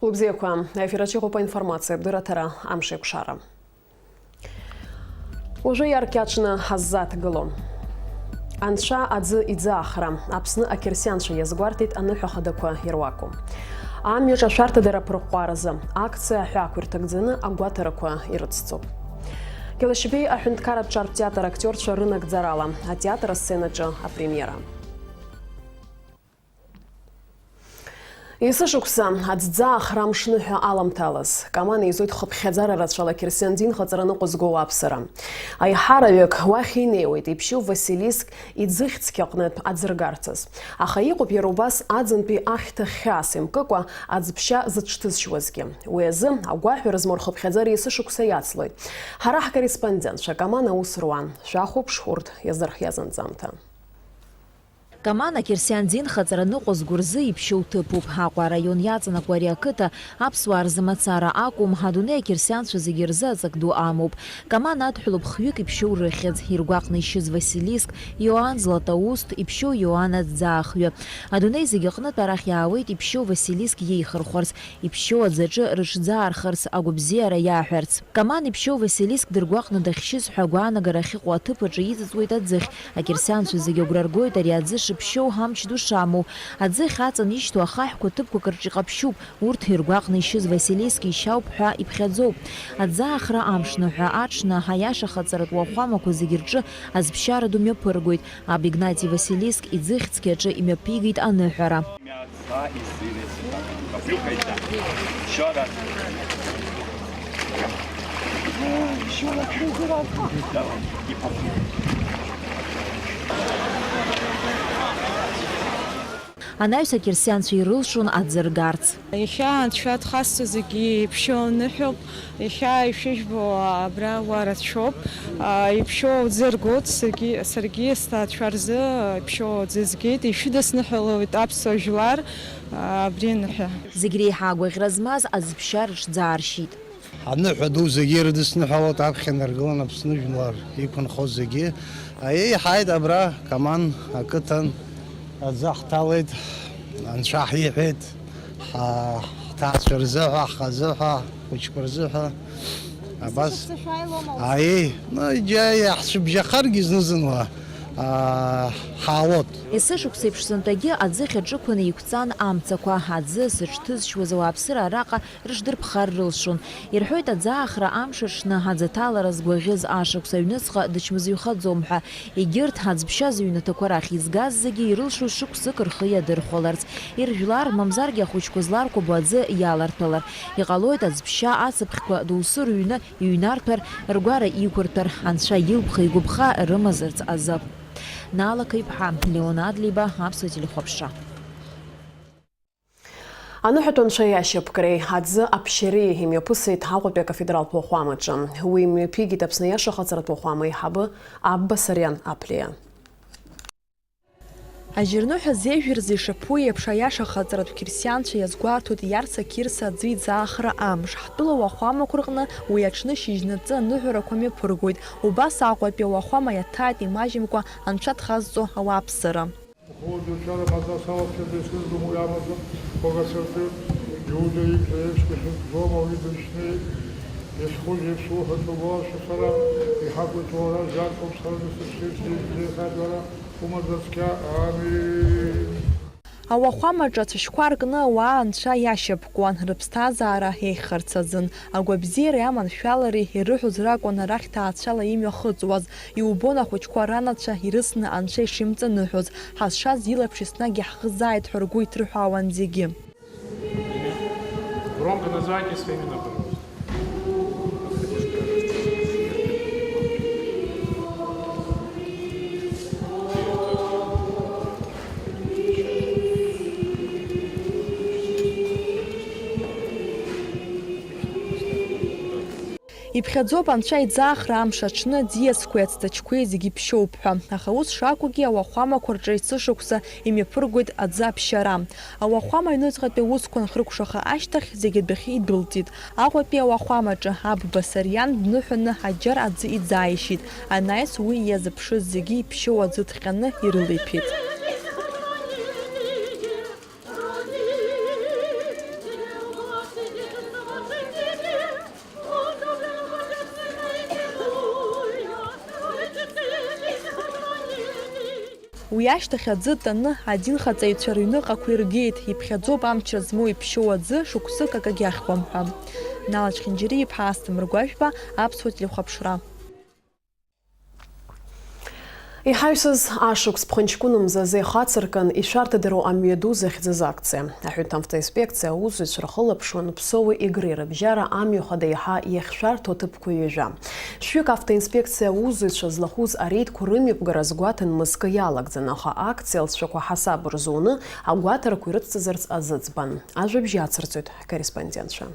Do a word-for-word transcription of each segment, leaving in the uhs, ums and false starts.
Лыбзиақәа, аефир аҿы иҟоуп аинформациатә дырраҭара, амш еиқәшара. Уажәы иаркьаҿны ҳаззааҭгыло. Анцәа аӡы иӡаахра, Аԥсны ақьырсианцәа иазгәарҭеит аныҳәа хадақәа ируаку. Амҩаҿ ашәарҭадара аԥырҟәҟәаразы акциа аҳәаақәа ирҭагӡаны агәаҭарақәа ирыцҵоуп. Кьалашьбеи аҳәынҭқарратә ҿартә театр актиорцәа рынагӡарала атеатр асценаҿы апремиера. Есышықәса аӡӡаахра амшныҳәа аламҭалаз, Каман еизоит хыԥхьаӡара рацәала қьырсиан динхаҵара ныҟәызго ауааԥсыра. Аиҳараҩык уахь инеиуеит иԥшьоу Василиск иӡыхьцқьа аҟнытә аӡы ргарцаз. Аха иҟоуп иара убас аӡынтәи ахьҭа хьаас имкыкәа аӡԥшьа зыҽҭызшьуазгьы. Уи азы агәаҳәара змоу рхыԥхьаӡара есышықәса иацлоит. Ҳара ҳкорреспондентцәа Каман аус руан. Шәахәаԥш урҭ иазырхиаз анҵамҭа. Каман ақьырсиан динхаҵара ныҟәызго рзы иԥшьоу ҭыԥуп. Аҟәа араион иаҵанакуа ари ақыҭа аԥсуаа рзы мацара акәым, адунеи ақьырсианцәа зегьы рзы аҵак ду амоуп. Каман адҳәалоуп хҩык иԥшьоу рыхьӡ, иргәаҟны ишьыз Василиск, Иоанн Златоуст, иԥшьоу Иоанн аӡӡаахҩы. Адунеи зегьы аҟнытә арахь иаауеит иԥшьоу Василиск иеихырхәарц, иԥшьоу аӡаҿы рыҽӡаархарц, агәабзиара иаҳәарц. Каман иԥшьоу Василиск дыргәаҟны дахьшьыз ҳәа агәаанагара ахьыҟоу аҭыԥ аҿы иҵыҵуеит аӡыхь. Акьырсианцәа зегьы агәра ргоит ари аӡы шыԥшьоу, ҳамч ду шамоу. Аӡыхь аҵан ишьҭоу ахаҳәқәа ҭыԥқәак рҿы иҟаԥшьуп, урҭ иргәаҟны ишьыз Василиск ишьауп ҳәа иԥхьаӡоуп. Аӡаахра амшныҳәа аҽны аиашахаҵаратә уахәамақәа зегьы рҿы азԥшьара ду мҩаԥыргоит. Аб Игнати Василиск иӡыхьцқьаҿы имҩаԥигеит аныҳәара. Анаҩс ақьырсианцәа ирылшон аӡы ргарц. Иахьа анцәа дхасҵо зегьы иԥшьоу аныҳәоуп. Иахьа ишәыжәбо абра уа рацәоуп. А, иԥшьоу аӡы ргоит, саргьы, саргьы сҭаацәа рзы иԥшьоу аӡы згеит. Ишәыдысныҳәалоит аԥсуа жәлар, а, абри аныҳәа. Зегь реиҳа агәаӷьра змаз аӡԥшьа рыҽӡааршьит. Аныҳәа ду зегьы ирыдысныҳәалоит, аԥхьа инаргылан Аԥсны жәлар иқәынхо зегьы. Еиҳаит абра Каман ақыҭан аӡы ҳҭалеит, анцәа ҳиҳәеит. Ҳа-, ҳҭаацәа рзыҳәа, ҳхазыҳәа, ҳхәыҷқәа рзыҳәа. Абас. Есышықәса шәааилома ус? Аиеи, ну, џьа-, иаҳцәыбжьахаргьы зны-зынла, аа, ҳаалот. Есышықәса еиԥш сынтәагьы аӡыхь аҿықәаны еиқәҵан амцақәа, аӡы зыҽҭызшьуаз ауааԥсыра араҟа рыҽдырԥхар рылшон. Ирҳәоит, аӡаахра амш аҽны аӡы аҭалара згәаӷьыз ашықәс аҩныҵҟа дычмазаҩхаӡом ҳәа. Егьырҭ, аӡбшьа зыҩнаҭақәа рахь изгаз зегьы ирылшоз шықәсык рхы иадырхәаларц, иржәлар, мамзаргьы ахәыҷқәа зларкәабо аӡы иаларҭәалар. Иҟалоит, аӡбшьа ацыԥхьқәа доусы рыҩны иҩнарҭәар, ргәара иқәырҭәар, анцәа илԥха-игәыԥха рымазарц азы. Наала Қыҩԥҳа, Леон Адлеиба, Аԥсуа телехәаԥшра. Аныҳәатәанцәа иашьапкреи аӡы аԥшьареи имҩаԥысит Аҟәатәи акафедралтә уахәамаҿы. Уи имҩаԥигеит Аԥсны аиашахаҵаратә уахәама аиҳабы Абба Сариан Аԥлиа. Ажьырныҳәа зежәҩа рзы ишаԥу еиԥш, аиашахаҵаратә қьырсианцәа иазгәарҭоит Иарса Қьырса аӡы иӡаахра амш. Ҳтәыла уахәамақәа рҟны уи аҽны шьыжьнаҵы аныҳәарақәа мҩаԥыргоит. Убас Аҟәатәи ауахәама иаҭааит имаҷымкәа анцәа дхазҵо ауааԥсыра. Уходу чара маза сала все десны думу ямаза, погасырды, Иуда икра ешки хитзома уидышны, исхузи сухату лошу сара, и хаку твора, жарту сара, сишки, и хадвара, умазацкя, амин. Ауахәамаҿы ацәашьқәа ркны ауаа анцәа иашьапкуан, рыԥсҭазаара еиӷьхарц азын. Агәабзиареи аманшәалареи ирыҳәоз ракәын арахь ҭаацәала имҩахыҵуаз. Иубон ахәыҷқәа ранацәа ирыцны анцәа ишимҵаныҳәоз. Ҳазшаз илаԥш еснагь иаҳхызааит ҳәа ргәы иҭырҳәаауан зегьы. Громко называйте свои имена, пожалуйста. Иԥхьаӡоуп анцәа иӡаахра амш аҽны аӡиасқәеи ацҭаҷқәеи зегьы ԥшьоуп ҳәа. Аха ус шакәугьы, ауахәамақәа рҿы есышықәса имҩаԥыргоит аӡы аԥшьара. Ауахәама аҩныҵҟатәи аусқәа анхыркәшаха ашьҭахь, зегьы адәахьы идәылҵит. Аҟәатәи ауахәамаҿы Абба Сариан дныҳәаны аџьар аӡы иӡааишьеит. Анаҩс уи иазыԥшыз зегьы иԥшьоу аӡы ҭҟьаны ирылеиҭәеит. Уи ашьҭахь аӡы таны адинхаҵаҩцәа рыҩныҟақәа иргеит, иԥхьаӡоуп амчра змоу иԥшьоу аӡы шықәсык акагьы ахьуам ҳәа. Нала Чхинџьариа-иԥҳа, Асҭамыр Гәажәба, Аԥсуа телехәаԥшра. Иҳаҩсыз ашықәс ԥхынҷкәынымза азы ихацыркын ишәарҭадароу амҩаду захьӡыз акциа. Аҳәынҭ автоинспекциа аусзуҩцәа рхылаԥшуан Ԥсоуи Егреи рыбжьара амҩа хада еиҳа иахьшәарҭоу аҭыԥқәа ҩажәа. Шәҩык автоинспекциа аусзуҩцәа злахәыз ареидқәа рымҩаԥгара азгәаҭан мызкы иалагӡан, аха акциа алҵшәақәа ҳасаб рзуны агәаҭарақәа ирыцҵазарц азыӡбан. Ажәабжь иацырҵоит ҳкорреспондентцәа.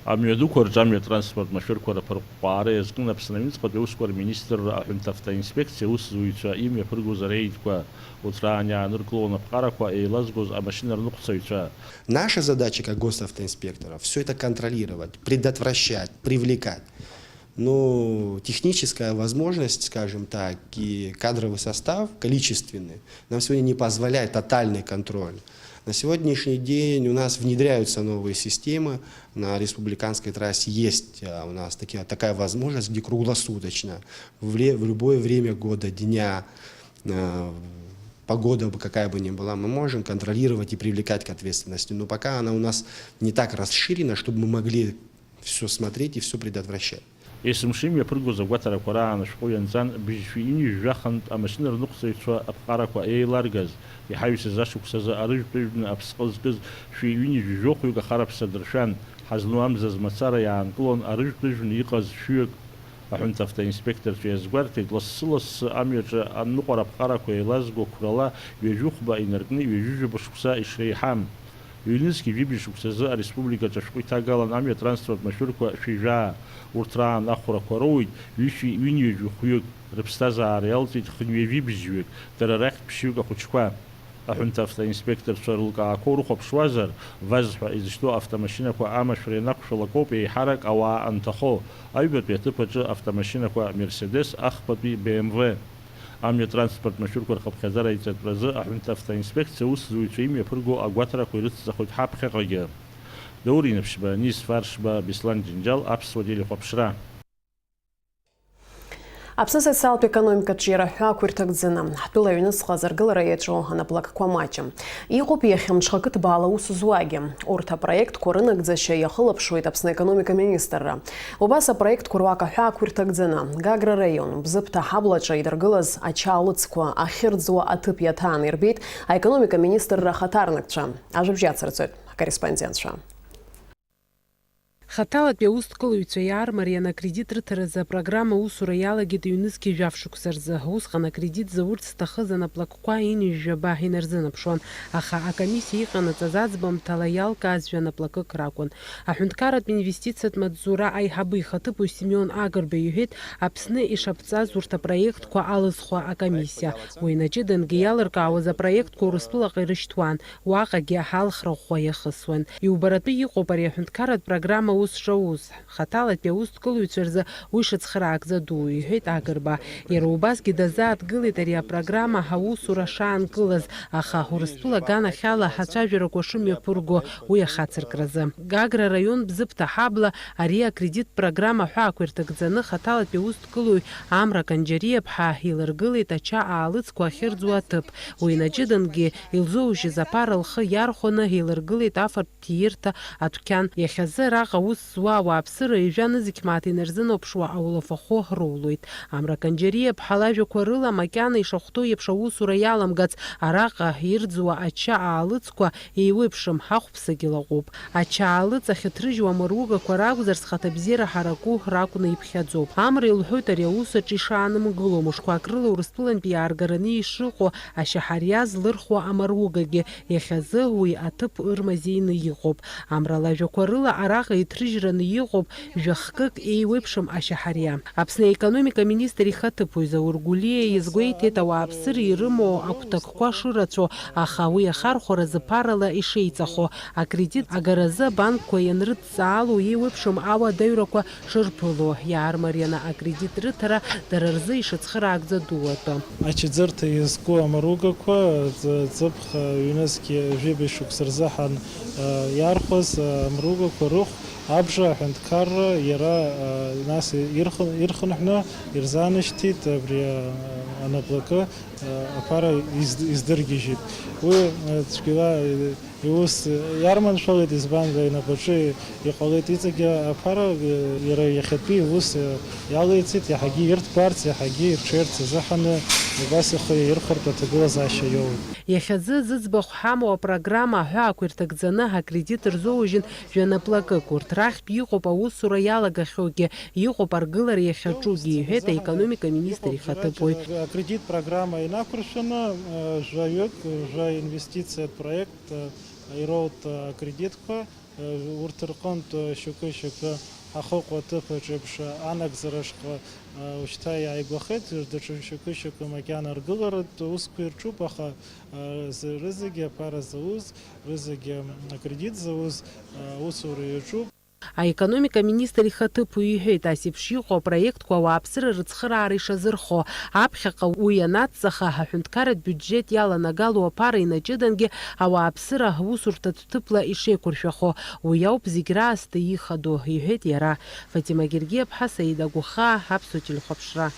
Амҩадуқәа рҿы амҩатранспорт машәырқәа рыԥырҟәҟәаара иазкын Аԥсны аҩныҵҟатәи аусқәа рминистрра аҳәынҭ автоинспекциа аусзуҩцәа имҩаԥыргоз ареидқәа. Урҭ раан иааныркылон аԥҟарақәа еилазгоз амашьынарныҟәцаҩцәа. Наша задача как госавтоинспектора — всё это контролировать, предотвращать, привлекать. Но техническая возможность, скажем так, и кадровый состав количественный нам сегодня не позволяет тотальный контроль. На сегодняшний день у нас внедряются новые системы. На республиканской трассе есть, а, у нас такие, такая возможность, где круглосуточно, в ле-, в любое время года, дня, а, погода бы какая бы ни была, мы можем контролировать и привлекать к ответственности. Но пока она у нас не так расширена, чтобы мы могли всё смотреть и всё предотвращать. Есымша имҩаԥыргоз агәаҭарақәа раан ашәҟәы ианҵан, быжьшәи ҩынҩажәи жәахантә амашьынарныҟәцаҩцәа аԥҟарақәа еиларгаз, иҳаҩсыз ашықәс азы арыжәтәыжәны аԥсҟы зкыз шәи ҩынҩажәи жәохәҩык ахараԥса дыршәан, ҳазну амза змацара иаанкылон арыжәтәыжәны иҟаз шәҩык. Аҳәынҭ автоинспекторцәа иазгәарҭеит, лассы-лассы амҩаҿы аныҟәара аԥҟарақәа еилазго қәрала ҩажәи хәба инаркны ҩажәи жәаба шықәса ишреиҳам. Ҩнызқьи жәибжь шықәсазы ареспубликаҿы ашәҟәы иҭагалан амҩа транспорт машәырқәа шәи жәаа. Урҭ раан ахәрақәа роуит ҩышәи ҩынҩажәи хәҩык, рыԥсҭазаара иалҵит хынҩажәи бжьҩык, дара рахьтә ԥшьҩык ахәыҷқәа. Аҳәынҭ автоинспекторцәа рылкаақәа урыхәаԥшуазар, ВАЗ ҳәа изышьҭоу автомашьынақәа амашәра ианақәшәалак ауп еиҳарак ауаа анҭахо. Аҩбатәи аҭыԥ аҿы автомашьынақәа Мерседес, ахԥатәи Б М В. Амҩа транспорт машәырқәа рхыԥхьаӡара иҵатәразы аҳәынҭ автоинспекциа аусзуҩцәа имҩаԥырго агәаҭарақәа ирыцҵахоит ҳаԥхьаҟагьы. Даур Инаԥшьба, Нис Фаршба, Беслан Џьынџьал, Аԥсуа телехәаԥшра. Аԥсны асоциалтә економикаҿы иара ҳәаақәа ирҭагӡаны, ҳтәыла аҩныҵҟа азыргылара иаҿу анаплакқәа маҷым. Иҟоуп иахьа мҽхакы ҭбаала аус зуагьы. Урҭ апроектқәа рынагӡашьа иахылаԥшуеит Аԥсны аекономика министрра. Убас апроектқәа руак аҳәаақәа ирҭагӡаны, Гагра раион, Бзыԥҭа ҳаблаҿы идыргылаз ача аалыҵқәа ахьырӡуа аҭыԥ иаҭааны ирбеит аекономика министрра ахаҭарнакцәа. Ажәабжь иацырҵоит ҳкорреспондентцәа. Хаҭалатәи аусҭкылаҩцәа иаармариан акредит рыҭаразы апрограмма аусура иалагеит ҩнызқьи жәаф шықәса рзы. Усҟан акредит заурц зҭахыз анаплакқәа ҩынҩажәи жәаба инарзынаԥшуан, аха акомиссиа иҟанаҵаз аӡбамҭала иалкааз жәа наплакык ракәын. Аҳәынҭқарратә инвестициатә маҵзура аиҳабы ихаҭыԥуаҩ Симеон Агрба иҳәеит, Аԥсны ишаԥҵаз урҭ апроектқәа алызхуа акомиссиа. Уи инаҷыдангьы иалыркаауаз апроектқәа Урыстәылаҟа ирышьҭуан, уаҟагьы аҳалхра ӷәӷәа иахысуан. Иубаратәы иҟоуп ари аҳәынҭқарратә программа аус шауз. Хаҭалатәи аусҭкылаҩцәа рзы уи шыцхраагӡа дуу, иҳәеит Агрба. Иара убасгьы дазааҭгылеит ари апрограмма аусура шаанкылаз, аха Урыстәыла аганахьала ҳацәажәарақәа шымҩаԥырго уи ахацыркразы. Гагра араион Бзыԥҭа ҳабла ари акредиттә программа аҳәаақәа ирҭагӡаны хаҭалатәи аусҭкылаҩ Амра Канџьариаԥҳа илыргылеит ача аалыҵқәа ахьырӡуа аҭыԥ. Уи инаҷыдангьы, илзоужьыз аԥара лхы иархәаны илыргылеит афатә ҭиирҭа адәқьан. Иахьазы араҟа аус зуа ауааԥсыра ҩажәа нызқь мааҭ инарзынаԥшуа аулафахәы роулоит. Амра Канџьариаԥҳа лажәақәа рыла, макьана ишахәҭоу еиԥш аусура иаламгац, араҟа ирӡуа ача аалыҵқәа еиуеиԥшым, ҳахәԥсагьы лаҟәуп. Ача аалыҵ ахьыҭрыжьуа амаругақәа ракәзар, зхаҭабзиара ҳараку ракәны иԥхьаӡоуп. Амра илҳәоит ари аус аҿы ишаанымгыло, мышқәак рыла Урыстәылантәи иааргараны ишыҟоу ашьаҳариа злырхуа амаругагьы. Иахьазы уи аҭыԥ ырмазеины иҟоуп. Амра лажәақәа рыла, араҟа иҭрыжьраны иҟоуп жәахкык еиуеиԥшым ашьаҳариа. Аԥсны аекономика министр ихаҭыԥуаҩ Заур Гәлиа иазгәеиҭеит, ауааԥсыра ирымоу агәҭакқәа шырацәоу, аха уи ахархәаразы ԥарала ишеиҵахо, акредит агаразы абанкқәа ианрыдҵаало еиуеиԥшым ауадаҩрақәа шырԥыло, иаармарианы акредит рыҭара дара рзы ишыцхыраагӡа ду атәы. Ачаӡырҭа иазку амаругақәа ҵ-, ҵыԥх ҩнызқь жәибжь шықәса рзы ҳан, а, иархәаз, а, амаругақәа рыхә Абжа аҳәынҭқарра иара, а, нас ирхын-, ирхынҳәны ирзаанашьҭит абри, а, анаплакы, а, аԥара изд-, издыргьежьит. Уи, а, цәгьала, а, иус иарманшәалеит, избанзар, инапаҿы иҟалеит иҵегьы аԥара, а, иара иахьатәи иус, а, иалеицит, иаҳагьы ирҭбаарц, иаҳагьы ирҽеирц азыҳәаны убас ихы иаирхәартә аҭагылазаашьа иоуеит. Иахьазы зыӡбахә ҳамоу апрограмма аҳәаақәа ирҭагӡаны акредит рзоужьын жәанаплакык. Урҭ рахьтә иҟоуп аусура иалагахьоугьы, иҟоуп аргылара иахьаҿугьы, иҳәеит аекономика министр ихаҭыԥуаҩ. Акредит программа инақәыршәаны, э, жәаҩык, жәа инвестициатә проект, э, ироут, э, акредитқәа, э, урҭ рҟынтә, э, шьоукы-шьоукы ҳахықәу аҭыԥ аҿы еиԥш анагӡара шҟа, э, ушьҭа иааигәахеит, даҽа шьоукы-шьоукы макьана аргыларатә усқәа ирҿуп, аха, э, зы-, рызегьы аԥара зауз, рызегьы акредит зауз, э, аусура иаҿуп. Аекономика министр ихаҭыԥуаҩ иҳәеит, ас еиԥш иҟоу апроектқәа ауааԥсыра рыцхыраара ишазырхо. Аԥхьаҟа уи анацҵаха, аҳәынҭқарратә биуџьет иаланагалоу аԥара инаҷыдангьы ауааԥсыра аусурҭатә ҭыԥла ишеиқәыршәахо. Уи ауп зегь раасҭа ихадоу, иҳәеит иара. Фатима Гергиаԥҳа, Саида Гәыхаа, Аԥсуа телехәаԥшра.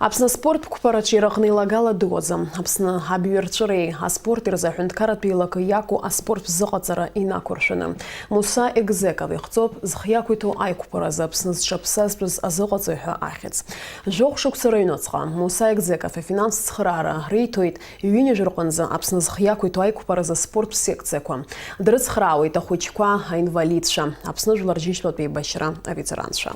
Аԥсны аспорт қәԥараҿы ирыҟны илагала дууаӡам. Аԥсны абҩарҵәыреи аспорти рзы аҳәынҭқарратә еилакы иаку аспорт зыҟаҵара инақәыршәаны. Муса Егзеков ихҵоуп зхы иақәиҭу аиқәԥаразы Аԥсны зҽаԥсазтәыз азыҟаҵаҩ ҳәа ахьӡ. Жәохә шықәса рыҩнуҵҟа Муса Егзеков афинанстә цхыраара риҭоит ҩынҩажәа рҟынӡа Аԥсны зхы иақәиҭу аиқәԥаразы аспорттә секциақәа. Дрыцхраауеит ахәыҷқәа, аинвалидцәа, Аԥсны жәлар џьынџьтәылатә еибашьра аветеранцәа.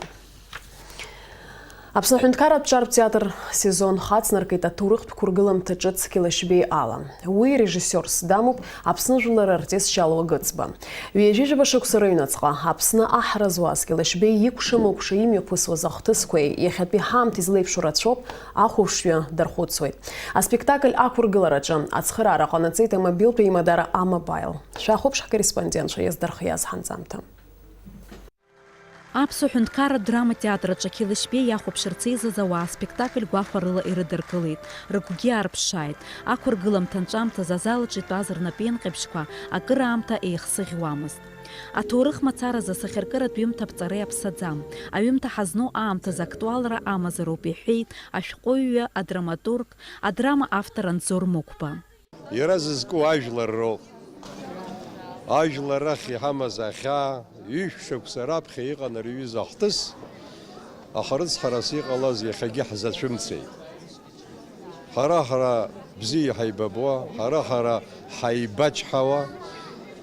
Аԥсны аҳәынҭқарратә ҿартә театр сезон хацнаркит аҭоурыхтә қәыргыламҭа ҿыц Қьелышьбеи ала. Уи режиссиорс дамоуп Аԥсны жәлар артист Шьалуа Гыцба. Ҩажәижәаба шықәса рыҩнуҵҟа Аԥсны аҳра зуаз Қьелышьбеи икәша-мыкәша имҩаԥысуаз ахҭысқәеи иахьатәи ҳаамҭеи злеиԥшу рацәоуп, ахәаԥшҩы дархәыцуеит. Аспектакль ақәыргылараҿы ацхыраара ҟанаҵеит амобилтә еимадара А-Мобаил. Шәахәаԥш ҳкорреспондентцәа иаздырхиаз ҳанҵамҭа. Аԥсуа ҳәынҭқарратә драма театр аҿы Қьелышьбеи иахәаԥшырц еизаз ауаа аспектакль гәахәарыла ирыдыркылеит, рыгәгьы аарԥшааит. Ақәыргыламҭа анҵәамҭаз азал аҿы итәаз рнапеинҟьабжьқәа акыраамҭа еихсыӷьуамызт. Аҭоурых мацаразы асахьаркыратә ҩымҭа аԥҵара иаԥсаӡам. Аҩымҭа ҳазну аамҭазы актуалра амазароуп, иҳәеит ашәҟәыҩҩы, адраматург, адрама автор Анзор Мықәба. Иара зызку ажәлар роуп. Ажәлар рахь иҳамаз ахьаа, ҩышә шықәса раԥхьа иҟан ари аҩыза ахҭыс, аха рыцҳарас иҟалаз иахьагьы ҳзацәымцеит. Ҳара-ҳара бзиа ҳаибабуа, ҳара-ҳара ҳаибачҳауа,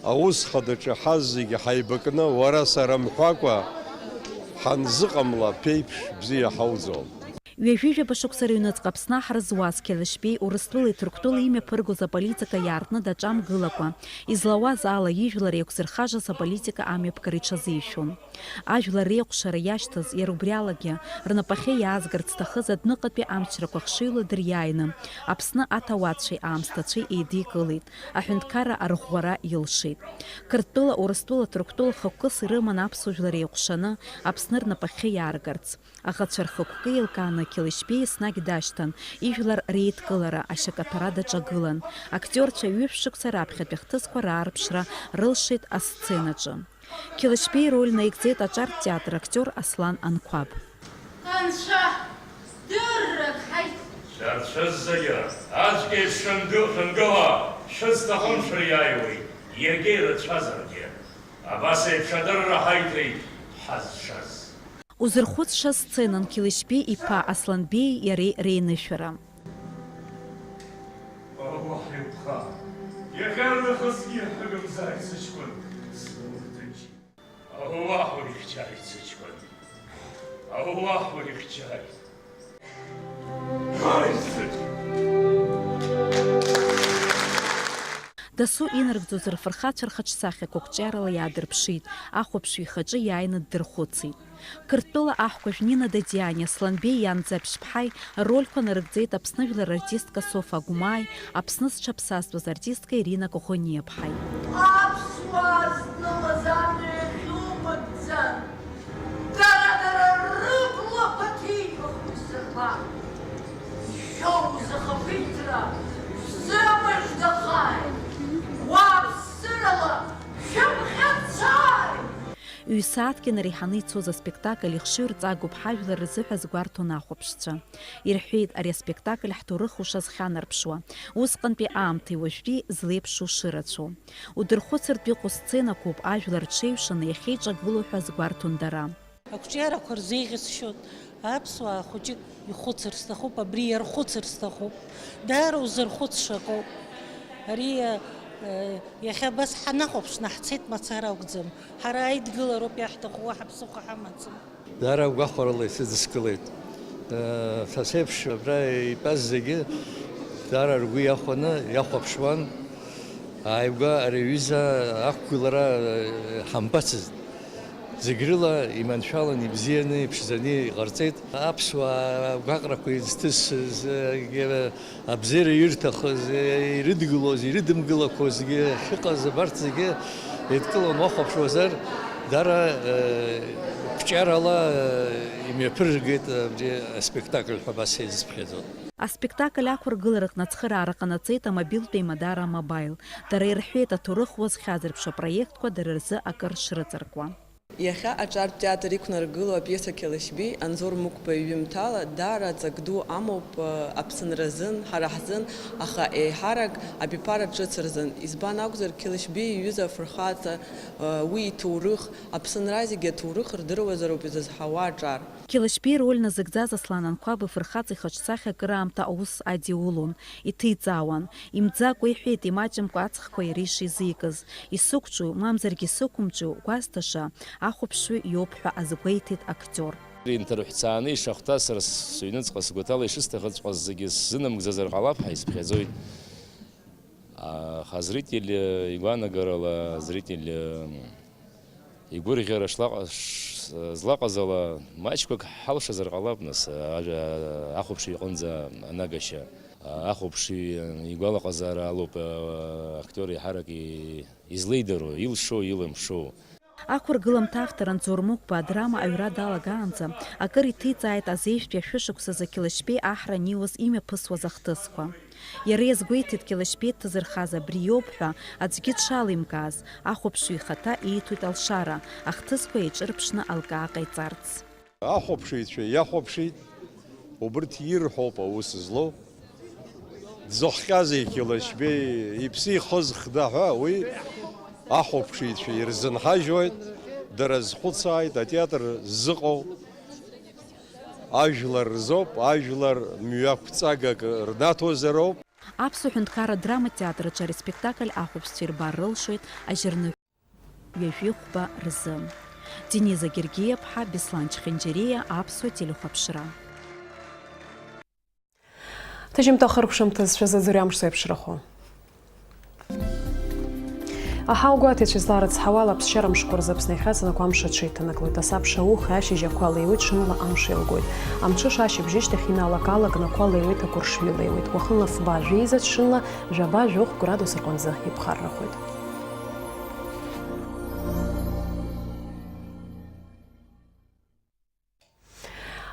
аус хадаҿы ҳазегьы ҳаибакны, уара сара мҳәакәа ҳанзыҟамла, ԥеиԥш бзиа ҳауӡом. Ҩажәижәаба шықәса рыҩныҵҟа Аԥсны аҳра зуаз Қьелышьбеи Урыстәылеи Ҭырқәтәылеи имҩаԥыргоз аполитика иаартны даҿамгылакәа, излауаз ала ижәлар еиқәзырхажаз аполитика амҩаԥгара иҽазишәон. Ажәлар реикәшара иашьҭаз иара убри алагьы рнапахьы иаазгарц зҭахыз адәныҟатәи амчрақәа хшыҩла дыриааины, Аԥсны аҭауадцәеи аамсҭацәеи еидикылеит, аҳәынҭқарра арӷәӷәара илшеит. Қырҭтәыла, Урыстәыла, Ҭырқәтәыла хықәкыс ирыман аԥсуа жәлар еиҟәшаны Аԥсны рнапахьы иааргарц. Аӷацәа рхықәкы еилкааны Қьелышьбеи еснагь дашьҭан, ижәлар реидкылара ашьакаҭәара даҿагылан. Актиорцәа ҩышә шықәса раԥхьатәи ахҭысқәа раарԥшра рылшеит асценаҿы. Қьелышьбеи ироль наигӡеит аҿартә театр актиор Аслан Анқәаб. Анцәа, дыррак ҳаит! Шәарҭ шәыззагьы, аӡәк еиԥш шәангы-, шәангыла, шәызҭахым шәыриааиуеит, иагьа ирацәазаргьы. Абас еиԥш адырра ҳаиҭеит ҳазшаз. Узырхәыцша сценан Қьелышьбеи иԥа Асланбеии иареи реинышәара. Аллаҳ иԥха, иахьарнахысгьы ҳгымзааит, сыҷкәын, сгәы рҭынч. Аллаҳ урыхьчааит, сыҷкәын. Аллаҳ урыхьчааит. Ҳаи, сыҷкәын! Дасу инарыгӡоз рфырхацәа рхаҿсахьақәа қәҿиарала иаадырԥшит, ахәаԥшҩы ихаҿы иааины ддырхәыцит. Қырҭтәыла аҳкәажә Нина Дадиани Асланбеи иан Ӡаԥшьԥҳаи ррольқәа нарыгӡеит Аԥсны жәлар артистка Софа Агәмааи, Аԥсны зҽаԥсазтәыз артистка Ирина Коӷониаԥҳаи. Аԥсуаа знылаз амҩа иахьумыгӡан, дара-дара рыблақәа ҭибахуеит сырба. Шәоузахақәиҭра шәзымыждахааит, уааԥсырала шәымхьыӡ Ҩ-сааҭк инареиҳаны ицоз аспектакль ихшыҩрҵагоуп ҳажәлар рзыҳәа згәарҭон ахәаԥшцәа. Ирҳәеит, ари аспектакль ҳҭоурых ушазхьанарԥшуа, усҟантәи аамҭеи уажәтәи злеиԥшу шырацәоу. Удырхәыцыртә иҟоу сценақәоуп ажәлар рҽеиҩшаны иахьеиҿагылоу ҳәа згәарҭон дара. Ақәҿиарақәа рзеиӷьасшьоит аԥсуаа хәыҷык. Ихәыцыр сҭахуп, абри иархәыцыр сҭахуп. Даара узырхәыцша акоуп. Ари, э, иахьа абас ҳанахәаԥш, наҳцеит мацара акәӡам. Ҳара аидгылароуп иаҳҭаху, уаҳа ԥсыхәа ҳамаӡам. Даара гәахәарала исыдыскылеит. Э, са сеиԥш абра итәаз зегьы даара ргәы иахәаны иахәаԥшуан. Ааигәа ари аҩыза ақәгылара, э, ҳамбацызт. Зегь рыла иманшәалан, ибзианы, иԥшӡаны иҟарҵеит. Аԥсуаа агәаҟрақәа изҭысыз, э, абзиара ирҭахыз, э, ирыдгылоз, ирыдымгылақәозгьы ахьыҟаз абарҭ зегьы еидкыланы уахәаԥшуазар, дара, э, қәҿиарала, э, имҩаԥыргеит абри аспектакль ҳәа абас еизысԥхьаӡон. Аспектакль ақәыргылараҟны ацхыраара ҟанаҵеит амобилтә еимадара Мобаил. Дара ирҳәеит, аҭоурых уазхьазырԥшуа проектқәа дара рзы акыр шрыҵаркуа. Иахьа аҿартә театр иқәнаргыло апиеса Қьалашьбеи Анзор Мықәба иҩымҭала даара аҵак ду амоуп, э, Аԥсынра азын, ҳара ҳзын, аха еиҳарак абиԥара ҿыц рзын. Избан акәзар, Қьалашьбеи иҩыза афырхаҵа, э, уи иҭоурых, Аԥсынра зегьы аҭоурых рдыруазароуп изызҳауа аҿар. Қьалашьбеи ироль назыгӡаз Аслан Анқәаб афырхаҵа ихаҿсахьа акыраамҭа аус адиулон, иҭиҵаауан. Имӡакәа иҳәеит, имаҷымкәа аҵхқәа иара ишизикыз. Исықәҿу, мамзаргьы исықәымҿу гәазҭаша, ахәаԥшҩы иоуп ҳәа азгәеиҭеит актиор. Инҭарҳәцааны ишахәҭаз сара сыҩныҵҟа сгәаҭала ишысҭахыҵәҟьаз зегьы сзынамгӡазар ҟалап ҳәа исыԥхьаӡоит. Аха азритель игәаанагарала, азритель игәырӷьара шлаҟа-, ш-, злаҟаз ала, маҷқәак ҳалшазар ҟалап, нас, ажәа ахәаԥшҩы иҟынӡа анагашьа. Ахәаԥшҩы игәалаҟазаара алоуп, актиор еиҳарак и-, излеидароу, илшоу, илымшоу. Ақәыргыламҭа автор Анзор Мықәба адрама аҩра далагаанӡа, акыр иҭиҵааит азеижәтәи ашәышықәсазы Қьалашьбеи аҳра аниуаз имҩаԥысуаз ахҭысқәа. Иара иазгәеиҭеит, Қьалашьбеи дҭазырхаз абри иоуп ҳәа аӡәгьы дшалимкааз, ахәаԥшҩы ихаҭа ииҭоит алшара, ахҭысқәа еиҿырԥшны алкаа ҟаиҵарц. Ахәаԥшыҩцәа иахәаԥшит, убырҭ ирҳәоуп аус злоу. Дзыхҟьазеи Қьалашьбеи, иԥсы ихыз хда ҳәа, уи ахәаԥшыҩцәа ирзынҳажьуеит, дара зхәыцааит, атеатр ззыҟоу. Ажәлар рзоуп, ажәлар мҩақәҵагак рнаҭозароуп. Аԥсуа ҳәынҭқарра адрама театр аҿы ари аспектакль ахәаԥшцәа ирбар рылшоит ажьырныҳәа ҩажәи хәба рзы. Дениза Гергиа-ԥҳа, Беслан Чхинџьариа, Аԥсуа телехәаԥшра. Ҭыжьымҭа хыркәшамҭазшәа заӡырҩамш зеиԥшрахо. Аҳауагәаҭаҩцәа зларыцҳауа ала аԥсшьара мшқәа рзы Аԥсны иахьаҵанакуа амш аҽеиҭанаклоит. Асабша ауха ашьыжь ақәа леиуеит, ҽынла амш еилгоит. Амҽыша ашьыбжьышьҭахь иналак-аалакны ақәа леиуеит, ақәыршҩы леиуеит. Уахынла фба жәеиза, ҽынла жәаба-жәохә градус рҟынӡа иԥхаррахоит.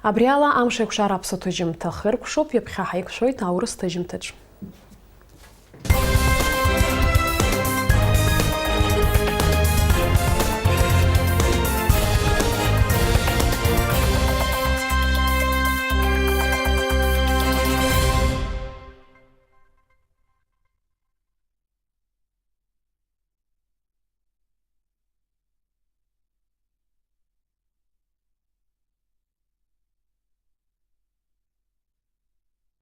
Абри ала амш еиқәшара аԥсуа ҭыжьымҭа хыркәшоуп, ҩаԥхьа ҳаиқәшәоит аурыс ҭыжьымҭаҿ.